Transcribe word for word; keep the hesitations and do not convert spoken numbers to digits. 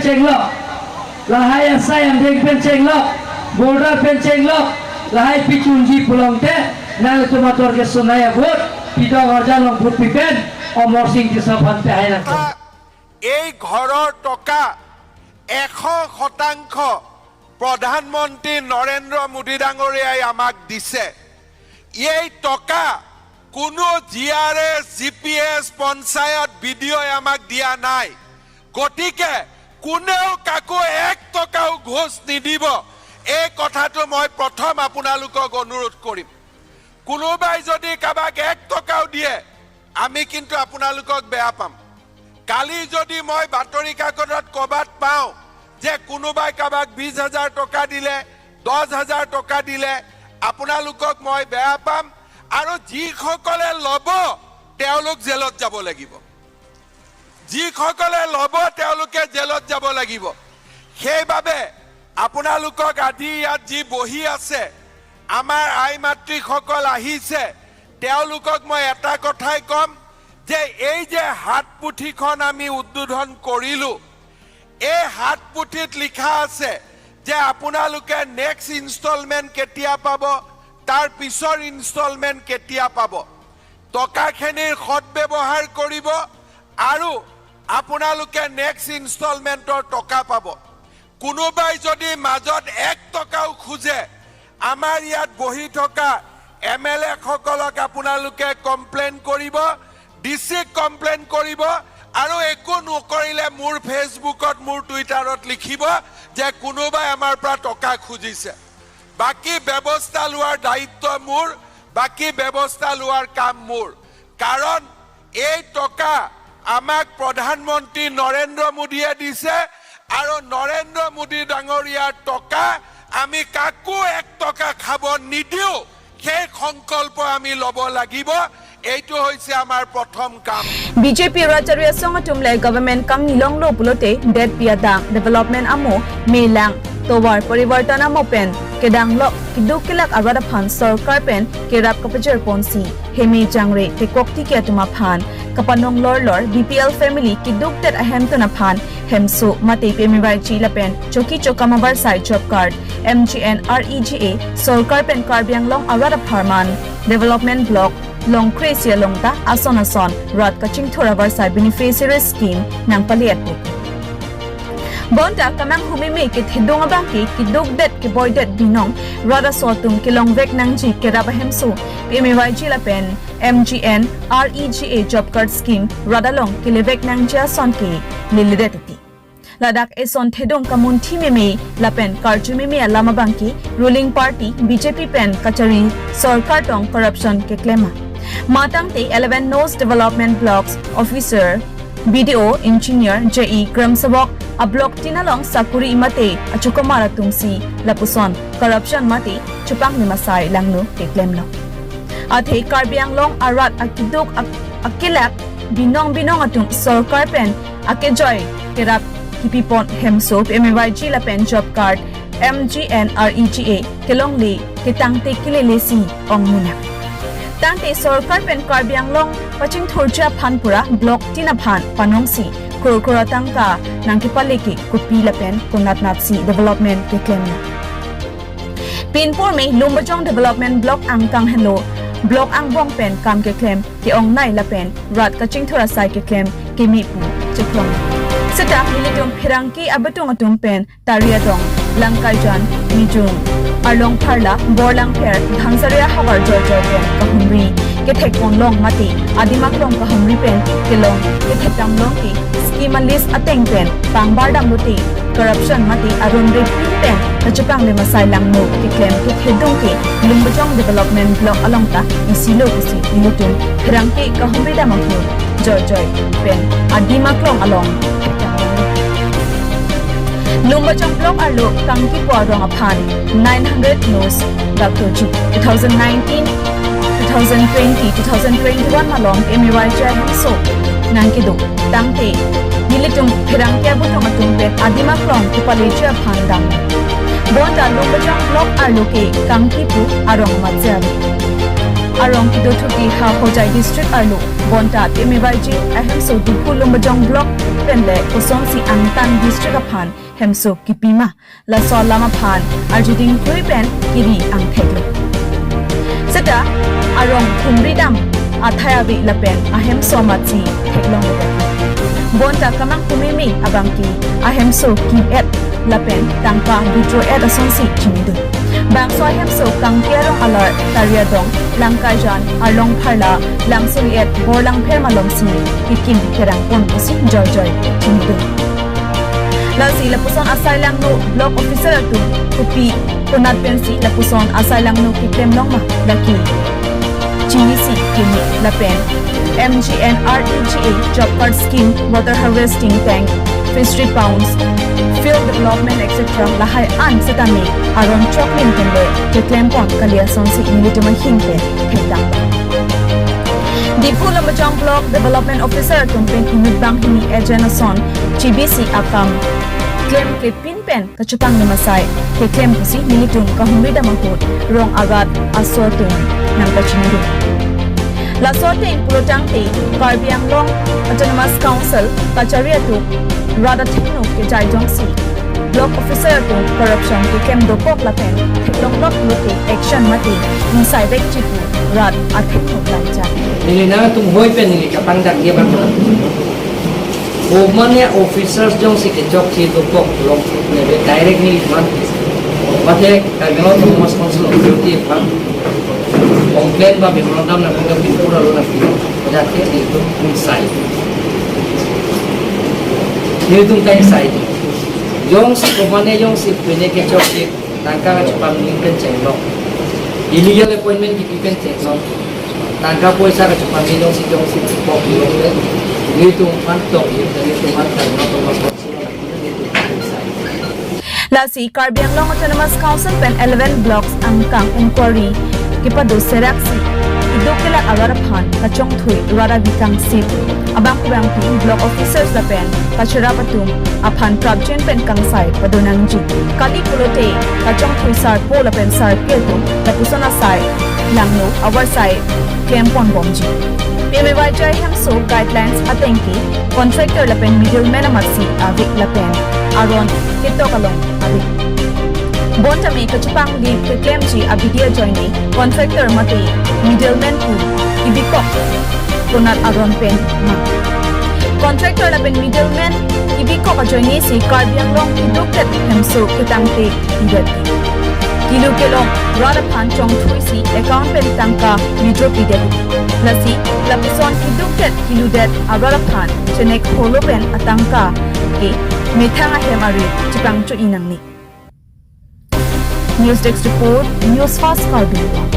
chenglok, lahai asai angdeng pen chenglok, border pen chenglok, lahai pichunji pulote, nangtum ator ke sonai a-vote, pidong arja long vote pipen, Amarsing Tisso aphan pehai nang. এই ঘৰৰ টকা এশ শতাংশ প্ৰধানমন্ত্ৰী নৰেন্দ্ৰ মোদী ডাঙৰীয়াই আমাক দিছে। এই টকা কোনো G R S, G P S, panchayat, B D অ'ই আমাক দিয়া নাই। গতিকে কোনেও কাকো এক টকাও ঘোচ নিদিব। এই কথাটো মই প্ৰথম আপোনালোকক অনুৰোধ কৰিম। কোনোবাই যদি কাৰোবাক এক টকাও দিয়ে, আমি কিন্তু আপোনালোকক বেয়া পাম। কালি যদি মই বাতৰি কাকতত ক'ৰবাত পাওঁ যে কোনোবাই কাৰোবাক বিশ হাজাৰ টকা দিলে, দহ হাজাৰ টকা দিলে, আপোনালোকক মই বেয়া পাম। আৰু যিসকলে ল'ব, তেওঁলোক জেলত যাব লাগিব। যিসকলে ল'ব, তেওঁলোকে জেলত যাব লাগিব। সেইবাবে আপোনালোকক আজি ইয়াত যি বহি আছে, আমাৰ আই মাতৃসকল আহিছে, তেওঁলোকক মই এটা কথাই ক'ম যে এই যে হাত পুথিখন আমি উদ্বোধন কৰিলো, এই হাত পুথিত লিখা আছে যে আপোনালোকে নেক্সট ইনষ্টলমেণ্ট কেতিয়া পাব, তাৰ পিছৰ ইনষ্টলমেণ্ট কেতিয়া পাব। টকাখিনিৰ সদব্যৱহাৰ কৰিব আৰু আপোনালোকে নেক্সট ইনষ্টলমেণ্টৰ টকা পাব। কোনোবাই যদি মাজত এক টকাও খোজে, আমাৰ ইয়াত বহি থকা এম এল এ সকলক আপোনালোকে কমপ্লেইন কৰিব, ডি চিক কমপ্লেইন কৰিব আৰু একো নকৰিলে মোৰ ফেচবুকত, মোৰ টুইটাৰত লিখিব যে কোনোবাই আমাৰ পৰা টকা খুজিছে। বাকী ব্যৱস্থা লোৱাৰ দায়িত্ব মোৰ, বাকী ব্যৱস্থা লোৱাৰ কাম মোৰ। কাৰণ এই টকা আমাক প্ৰধানমন্ত্ৰী নৰেন্দ্ৰ মোদীয়ে দিছে আৰু নৰেন্দ্ৰ মোদী ডাঙৰীয়াৰ টকা আমি কাকো এক টকা খাব নিদিওঁ। সেই সংকল্প আমি ল'ব লাগিব। এইটো হৈছে আমাৰ প্ৰথম কাম। B J P rat chari asong atum le government kangnilonglo pulote detpi adang development amo melang tovar parivartan amo pen kedanglok keduk kelak arat aphan sorkar pen kerap kepajirponsi heme jangre kekok tiki atum aphan kapanong lorlor B P L family keduk det ahemtun aphan hemso mate P M A Y G lapen choki chokam avarsai job card M G N R E G A sorkar pen Karbi Anglong arat apharman development block longkre isi along ta ason ason rat kachingthur avarsai beneficiary scheme nangpali-et pu. Bonta kamang humeme kethedung abangke keduk det keboi det binong rat aso atum kelongvek nangji kerap ahemso P M A Y G lapen M G N R E G A job card scheme rat along kelevek nangji ason ke leledet titi. Ladak eson thedung kamunthi meme lapen karju meme alam abangke ruling party B J P pen kachari sorkar tong corruption keklem ma. Matangte eleven North Development Blocks Officer, B D O, Engineer, J E, Gram Sabok, a block tin along sakuri mate achukomar atumsi lapuson corruption mate chupang lemasai langno keklemlo. Athe Karbi Anglong arat akeduk ak- akelak binong binong atum sorkar pen akejoi kerap kipipon hemso P M A Y G lapen job card M G N R E G A kelongle ketangte kelele si ong munak. Tangte sorkar pen Karbi Anglong pachingthurji aphan pura block tin aphan panongsi kror kror atangka nangkepale ke kopi lapen konat natsi development keklem. Pinpur me Lumbajong Development Block angkang henlo block angbong pen kam keklem ke-ongnei lapen rat kachingthur asai keklem keme pu chekrong. Seta nelitum pherangke abetung atum pen Tari Adong, Langkaijan, Mijung, Arlong Pharla, Borlangpher, Dhansaria havar jor jor pen kahumri kethek ponlong mate adim aklong kahumri pen kelong kethek damlong ke scheme a list ateng pen pangbar damlote corruption mate aron repin pen kachepang le masai langno keklem kethedung ke Lumbajong Development Block along ta isi lo pusi nelitum pherangke kahumri dam ahut jor jor pen adim aklong along Lumbajong Block arlo kangkipo arong aphan nine hundred nos daktoji two thousand nineteen, two thousand twenty, two thousand twenty-one malom M A Y G ahemso nangkedo tangte nelitum pherangke abetung atum pen adim aklong kepaleji aphan dam. Bonta Lumbajong Block arlo ke kangkipo arong matjam. arong kedothuki ha Hojai district arlo bonta P M A Y G ahemso Diphu Lumbajong block pen le kosonsi angtan district aphan hemso kipima, laso alam aphan arjuding krui pen kiri angthek lo. Seta arong humri dam athai ave lapen ahemso amatsi theklong lo. Bonta kemang humimi abangke ahemso kim-et lapen tangka withdraw-et asonsi chinidun. Bangso ahemso Kangki arong alar Tariadong, Langkaijan, Arlong Pharla, Langsoli-et Borlangpher malomsi kekim kerang pon pusi jorjor chinidun. Lasi lapuson asai langno block officer atum kopi konat pensi lapuson asai langno keklem longma lake chinisi kimi lapen M G N R E G A job card scheme, water harvesting tank, fishery ponds, field development, et cetera lahai an setame aron choklim pen le keklem pon kali asonsi nelitum ahin pen thekdam. Diphu Lumbajong Block Development Officer atum pen inut banghini agent ason chibisi akam klem kepin pen kachepang lemasai keklem pusi nelitum kahumri dam ahut rong arat aso atum nangpachinidun. Laso ateng pulotangte Karbi Anglong Autonomous Council kachari atum rat athengno kejai jongsi block officer atum corruption keklem dokok lapen theklong lok lote action mate ingsaivekji pu rat athengno langchak. Neli nangtum hoi pen neli kapangdak dia bang. Komane officers jongsi kechokche dokok lok nebe direct neli man. Mate Karbi Anglong Autonomous Council authority aphan complain ba memorandum nangkok ke pinpur alo nangpi. Jate nelitum inside. Nelitum ta inside. Jongsi komane jongsi pine kechokche tangka kachepamli pen chenglok. Illegal appointment kipi pen chenglok. Tangka poisa kachepamli jongsi jongsi pok lok le. Nelitum aphan tok, nelitum aphan tangka poisa. Lasi Karbi Anglong Autonomous Council pen eleven blocks angkang inquiry kepado seraksi iduk kelak arat aphan kachongthui rat avi kangsip abang kubang pi block officers lapen kachera atum aphan prapjin pen kangsai pado nangji. Kali pulote kachongthui sarpo lapen sarpi atum lapuson asai langno avarsai klem pon bomji. P M A Y G ahemso guidelines atengke contractor lapen middleman amatsi ave lapen aron ketok along ave. Bonta me kachepangli keklemji abidi ajoine contractor mate middleman pu ibikok konat aron pen ma. Contractor lapen middleman ibikok ajoine si Karbi Anglong kidukdet hemso ketangte idet. Kilu kelong rat aphan chongthui si account pen tangka withdraw pidet. Lasi lapuson kidukdet kiludet arat aphan chenek holo pen atangka ke methang ahem ari chepangcho-i nangne. News Desk Report, News Fast Karbi Anglong.